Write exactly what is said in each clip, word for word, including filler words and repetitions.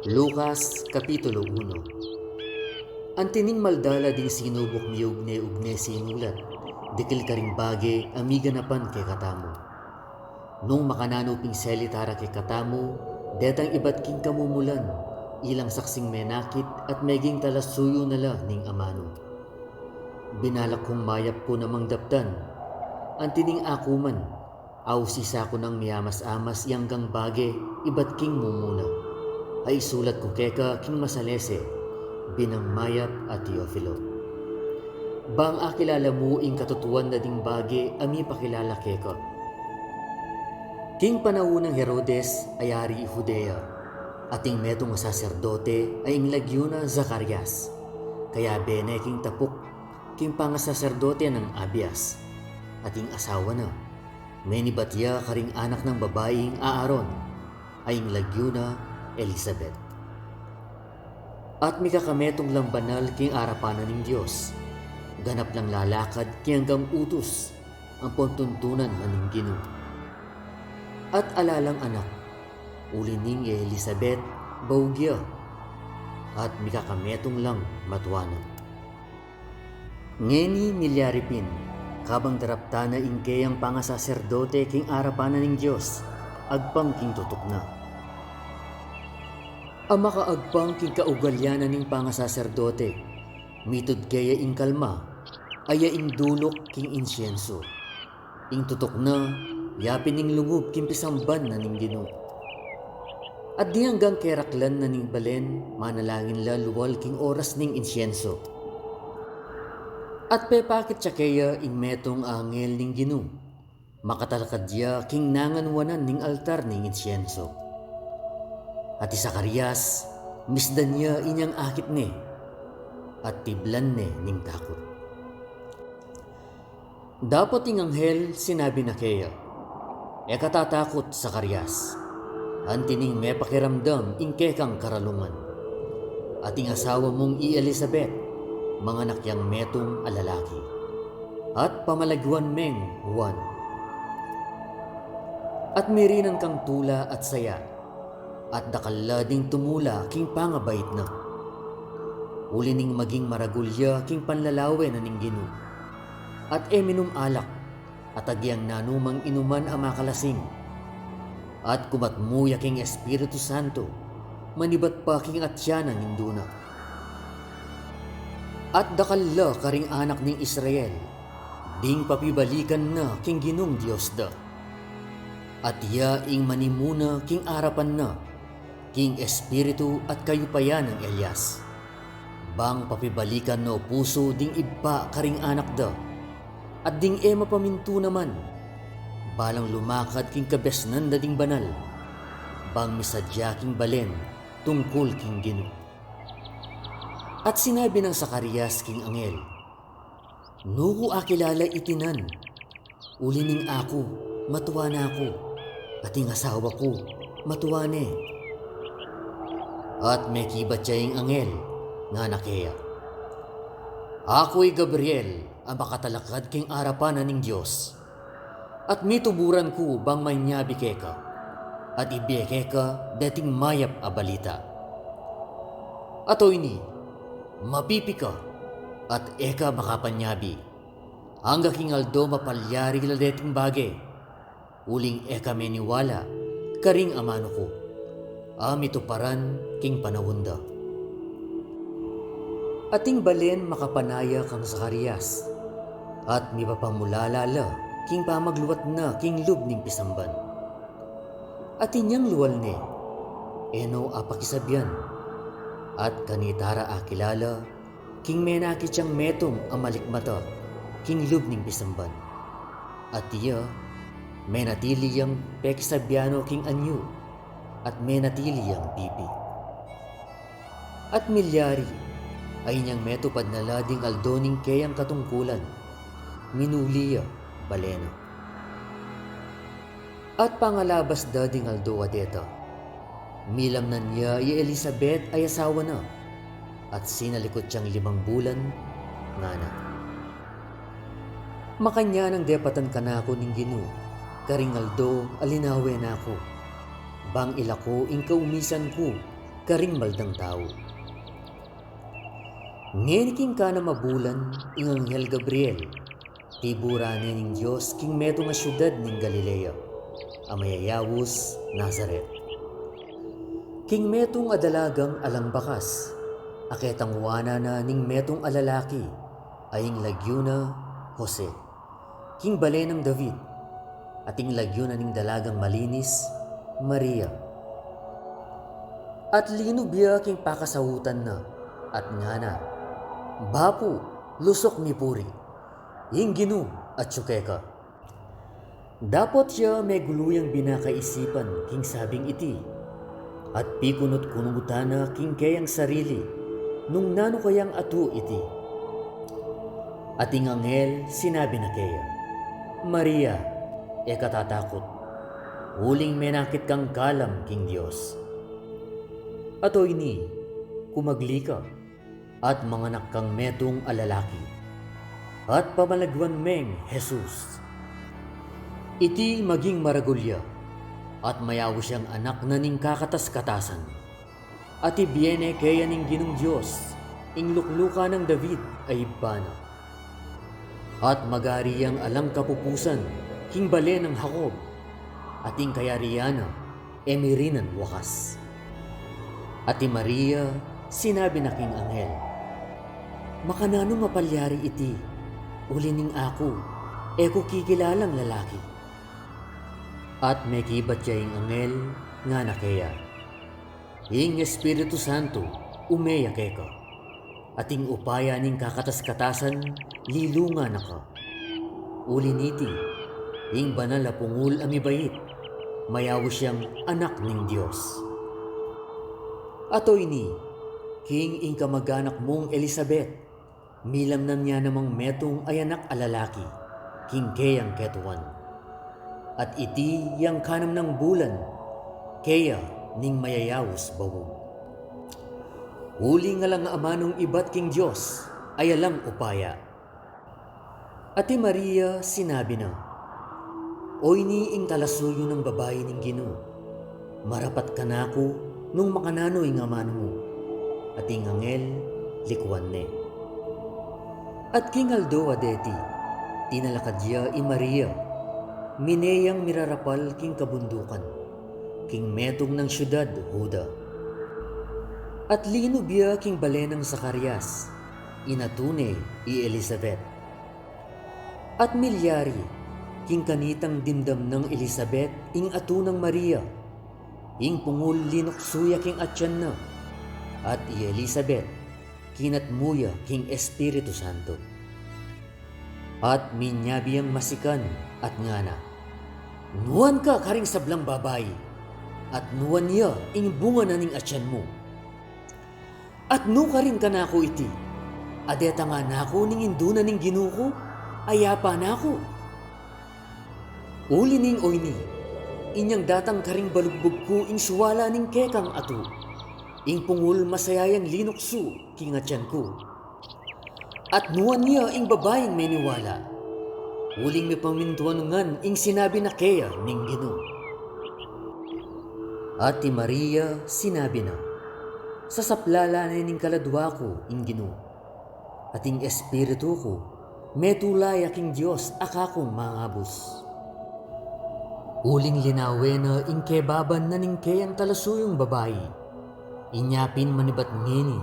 Lucas, Kapitulo uno. Anti ning maldala ding sinubuk miyugne-ugne sinulat, dikil karing bage a miganapan kekatamu. Nung makananu pin selita ra kekatamu detang ibat king kamumulan, ilang saksing menakit at meging talasuyu na la ning amanu. Binalak kung mayap ku namang daptan, anti ning aku man, ausi sa ku nang miyamas-amas yang anggang bage ibat king mumuna a isulat ku keka king masalese, binang mayap a Teofilo. Bang akilala mu ing katutuan na ding bage a mipakilala keka. King panaun nang Herodes a yari Judea, ating metung a saserdote a ing lagyu na Zacarias, kayabe ne king tapuk king pangasaserdote nang Abias, ating asawa na. Menibat ya karing anak nang babaing Aaron, a ing lagyu na Elisabet. At mikakametung lang banal king arapan na ning Dios, ganap lang lalakad king anggang utus ampon tuntunan na ning Ginu. At ala lang anak, uli ning i Elisabet baug ya, at mikakametung lang matua na. Ngeni milyari pin, kabang daraptan na ing keyang pangasaserdote king arapan na ning Dios, agpang king tutuk na. A makaagpang king kaugalian na ning pangasaserdote, mitud keya ing kalma, a ya ing duluk king insienso. Ing tutuk na, yapin ing lungub king pisamban na ning Ginu. At ding anggang keraklan na ning balen, manalangin la lual king oras ning insienso. At pepakit ya keya ing metung a angel ning Ginu, makatalakad ya king nanganuanan ning altar ning insienso. At i Zacarias, misdan ya inyang akit ne, at tiblan ne ning takut. Dapot ing anghel sinabi na keya, "E ka tatakut, Zacarias, anti ning mepakiramdam ing kekang karalungan. At ing asawa mung i Elisabet, manganak yang metung a lalaki, at pamalaguan meng Juan. At mirinan kang tula at saya, at dakal la ding tumula king pangabait na. Uli ning maging maragul ya king panlalawe na ning Ginu. At e minum alak, at agyang nanumang inuman a makalasing. At kumatmu ya king Espiritu Santo, manibat pa king atyan nang indu na. At dakal la karing anak ning Israel, ding papibalikan na king Ginung Dios da. At ya ing manimuna king arapan na, king espiritu at kayupayan nang Elias. Bang papibalikan na o pusu ding ibpa karing anak da, at ding e mapamintu naman, balang lumakad king kabesnan da ding banal, bang misadya king balen tungkul king Ginu." At sinabi nang Zacarias king anghel, "Nu ku akilala iti nan? Uli ning aku, matua na ku, at ing asawa ku, matua ne." At mekibat ya ing anghel, ngana keya, "Aku i Gabriel, a makatalakad king arapan na ning Dios. At mituburan ku bang manyabi keka, at ibie keka deting mayap a balita. At o ini, mapipi ka, at e ka makapanyabi, angga king aldo mapalyari la deting bage, uling e ka meniwala karing amanu ku, a mituparan king panaun da." At ing balen makapanaya kang Zacarias, at mipapamulala la king pamagluat na king lub ning pisamban. At inyang lual ne, e no apakisabyan, at kanita ra akilala king menakit yang metung a malikmata king lub ning pisamban. At iya, menatili yang pekisabyan no king anyu, at menatili yang pipi. At milyari, a inyang metupad na la ding aldo ning keyang katungkulan, minuli ya bale na. At pangalabas da ding aldo a deta, milamnan ya i Elisabet a asawa na, at sinalikut yang limang bulan, ngana, "Makanyan nang depatan kanaku ning Ginu, Karing aldo a linawen na ku, bang ila ku ing kaumisan ku karing maldang tau. Ngeni king kanam a bulan, ing anghel Gabriel, tiburan ne ning Dios king metung a siudad ning Galilea, a mayayaus Nazaret, king metung a dalagang alang bakas, a ketanguanan na ning metung a lalaki, a ing lagyu na Jose, king bale nang David, at ing lagyu na ning dalagang malinis, Maria. At linub ya king pakasautan na, at ngana, Bapu, lusuk mipuri, ing Ginu atyu keka. Dapot ya megulu yang binakaisipan king sabing iti, at pikunut-kunutan na king keyang sarili nung nanu kayang atu iti. At ing anghel sinabi na keya, Maria, e ka tatakut, uling menakit kang kalam king Dios. At oyni, kumagli ka, at manganak kang metung a lalaki, at pamalaguan meng Jesus. Iti maging maragul ya, at mayaus yang anak na ning kakatas-katasan. At ibie ne keya ning Ginung Dios ing luklukan nang David a ibpa na. At magari yang alang kapupusan king bale nang Jacob, at ing kayarian na e mirinan wakas. At i Maria sinabi na king anghel, Makananu mapalyari iti, uli ning aku e ku kikilalang lalaki? At mekibat ya ing anghel, ngana keya, Ing Espiritu Santo ume ya keka, at ing upaya ning kakatas-katasan lilungan na ka. Uli niti, ing banal a pungul a mibait, mayaus yang anak ning Dios. At oyni, king ing kamag-anak mung Elisabet, milamnam ya namang metung a anak a lalaki king keyang ketuan. At iti yang kanam nang bulan keya ning mayayaus bawu. Uling alang amanung ibat king Dios a alang upaya. At i Maria sinabi na, Oyni ing talasuyu nang babai ning Ginu, marapat kanaku nung makananu ing amanu mu. At ing anghel likuan ne. At king aldo a deti, tinalakad ya i Maria, mine yang mirarapal king kabundukan, king metung nang siudad Juda. At linub ya king bale nang Zacarias, ing atu ne i Elisabet. At milyari, king kanitang dimdam nang Elisabet ing atu nang Maria, ing pungul linuksu ya king atian na, at i Elisabet kinatmu ya king Espiritu Santo. At minyabi yang masikan at ngana, Nuan ka karing sablang babai, at nuan ya ing bunga na ning atian mu. At nukarin kanaku iti, a detang na ku ning indu na ning Ginu ku, a yapa na ku. Uli ning oyni, inyang datang karing balugbug ku ing suwala ning kekang atu, ing pungul masaya yang linuksu king atian ku. At nuan ya ing babaing meniwala, uling mipamintuan ngan ing sinabi na keya ning Ginu. At i Maria sinabi na, Sasaplalan ne ning kaladua ku ing Ginu, at ing espiritu ku metula ya king Dios a kakung mangabus. Uling linawen na ing kebaban na ning keyang talasuyung babai, inya pin manibat ngeni,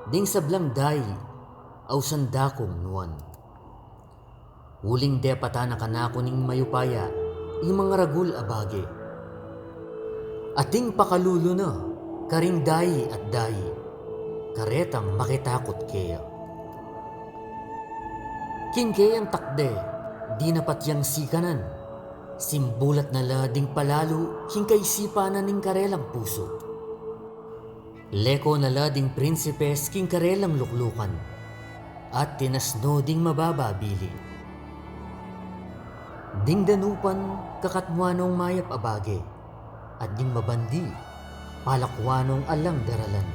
ding sablang dayi, ausan da kung nuan. Uling depatan na kanaku ning mayupaya ing mangaragul a bage. Ating pakalulu na karing dayi at dayi, karetang makitakut keya. King keyang takde, dinapat yang sikanan, simbulat na la ding palalu king kaisipan na ning karelang pusu. Leko na la ding prinsipes king karelang luklukan, at tinasno ding mababa a bili. Ding danupan kakatmuan nong mayap a bage, at ding mabandi palakwan nong alang daralan.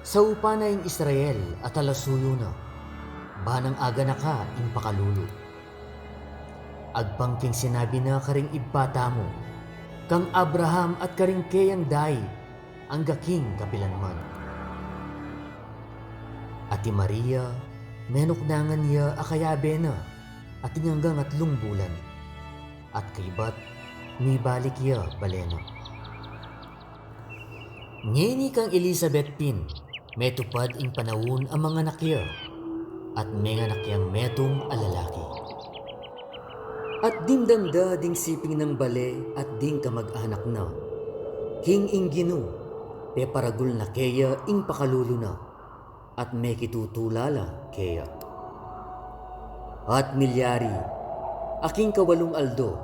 Saupan na ing Israel a talasuyu na, banang aganaka ing pakalulu. agpang king sinabi na karing ibpa tamu, kang Abraham at karing keyang dayi, angga king kapilan man. At i Maria, menuknangan ya a kayabe na, atin anggang atlung bulan. At kaybat, mibalik ya bale na. Ngeni kang Elisabet pin, metupad ing panaun a manganak ya, at menganak yang metung a lalaki. At dimdam da ding siping nang bale at ding kamag-anak na, king ing Ginu, peparagul na keya ing pakalulu na, at mekitutula la keya. At milyari, a king kawalung aldo,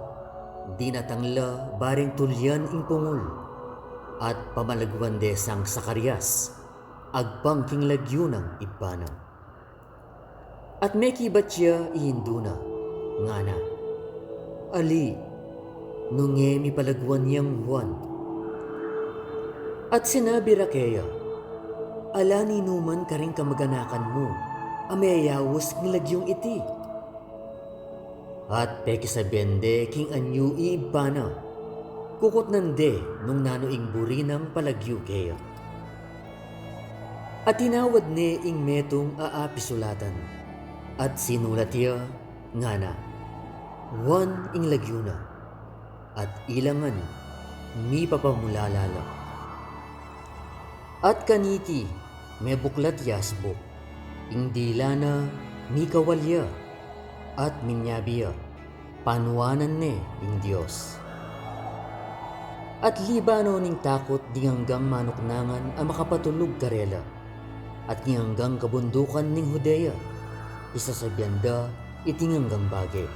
dinatang la bareng tulyan ing pungul, at pamalagwan de sang Zacarias, agpang king lagyu nang ibpa na. At mekibat ya i indu na, ngana, "Ali, nung e mi palagwan yang Juan." At sinabi ra keya, "Ala ninuman karing kamag-anakan mu a meyaus king lagyung iti." At pekisabian de king anyu i ibpa na, kukutnan de nung nanu ing buri nang palagyu keya. At tinawad ne ing metung a apisulatan, at sinulat ya, ngana, "Juan ing lagyu na, at ila ngan mipapamulala la." At kaniti, mebuklat ya asbuk, ing dila na mikawal ya, at minyabi ya, panuanan ne ing Dios. At libanu ning takut ding anggang manuknangan a makapatulug karela, at king anggang kabundukan ning Judea, pisasabian da iting anggang bage.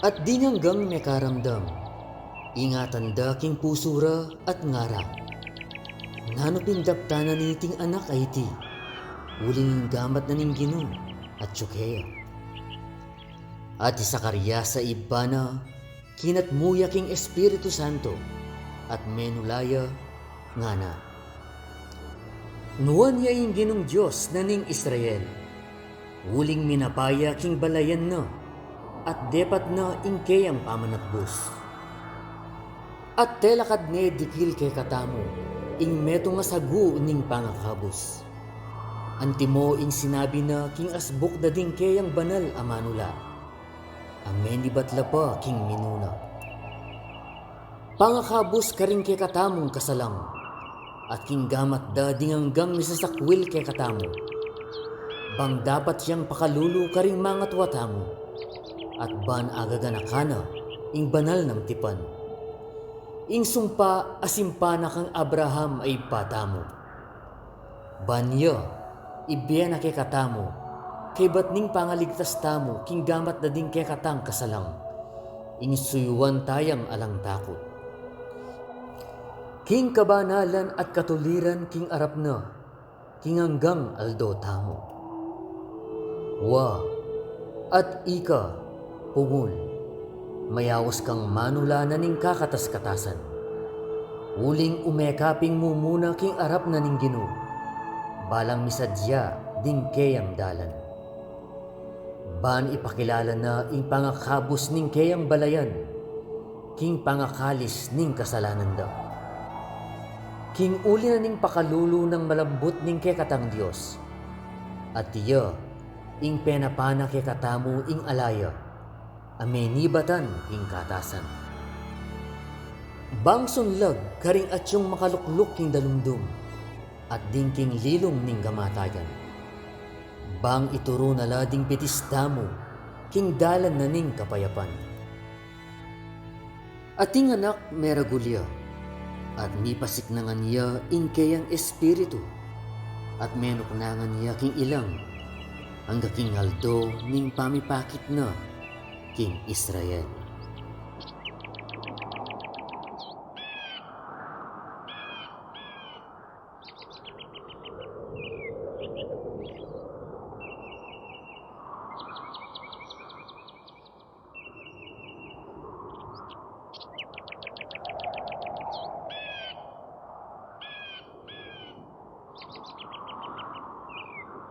At ding anggang mekaramdam, ingatan da king pusu ra at ngara, "Nanu pin daptan na niting anak a iti? Uling ing gamat na ning Ginu atyu keya." At i Zacarias a ibpa na, kinatmu ya king Espiritu Santo, at menula ya, ngana, "Nuan ya ing Ginung Dios na ning Israel, uling minapa ya king balayan na, at depat na ing keyang pamanatbus. At telakad ne dikil kekatamu ing metung a sagu ning pangakabus, antimo ing sinabi na king asbuk da ding keyang banal a manula, a menibat la pa king minuna. Pangakabus karing kekatamung kasalang, at king gamat da ding anggang misasakwil kekatamu, bang dapat yang pakalulu karing mangatua tamu, at ban agaganakan na ing banal nang tipan, ing sumpa a simpa na kang Abraham a ibpa tamu. Ban ya, ibie na kekatamu, kaybat ning pangaligtas tamu king gamat da ding kekatang kasalang, ing suyuan tayang alang takut. King kabanalan at katuliran king arap na, king anggang aldo tamu. Wa, at ika, pungul, mayaus kang manula na ning kakatas-katasan. Uling ume ka ping mumuna king arap na ning Ginu, balang misadya ding keyang dalan. Ban ipakilala na ing pangakabus ning keyang balayan, king pangakalis ning kasalanan da. King uli na ning pakalulu nang malambut ning kekatang Dios. At iya, ing penapa na kekatamu ing ala ya, a menibatan king katasan. Bang sunlag karing atyung makalukluk king dalumdum, at ding king lilung ning kamatayan. Bang ituru na la ding pitis tamu, king dalan na ning kapayapan. Ating anak meragul ya, at mipasiknangan ya ing keyang Espiritu, at menuknangan ya king ilang, angga king aldo ning pamipakit na king Israel.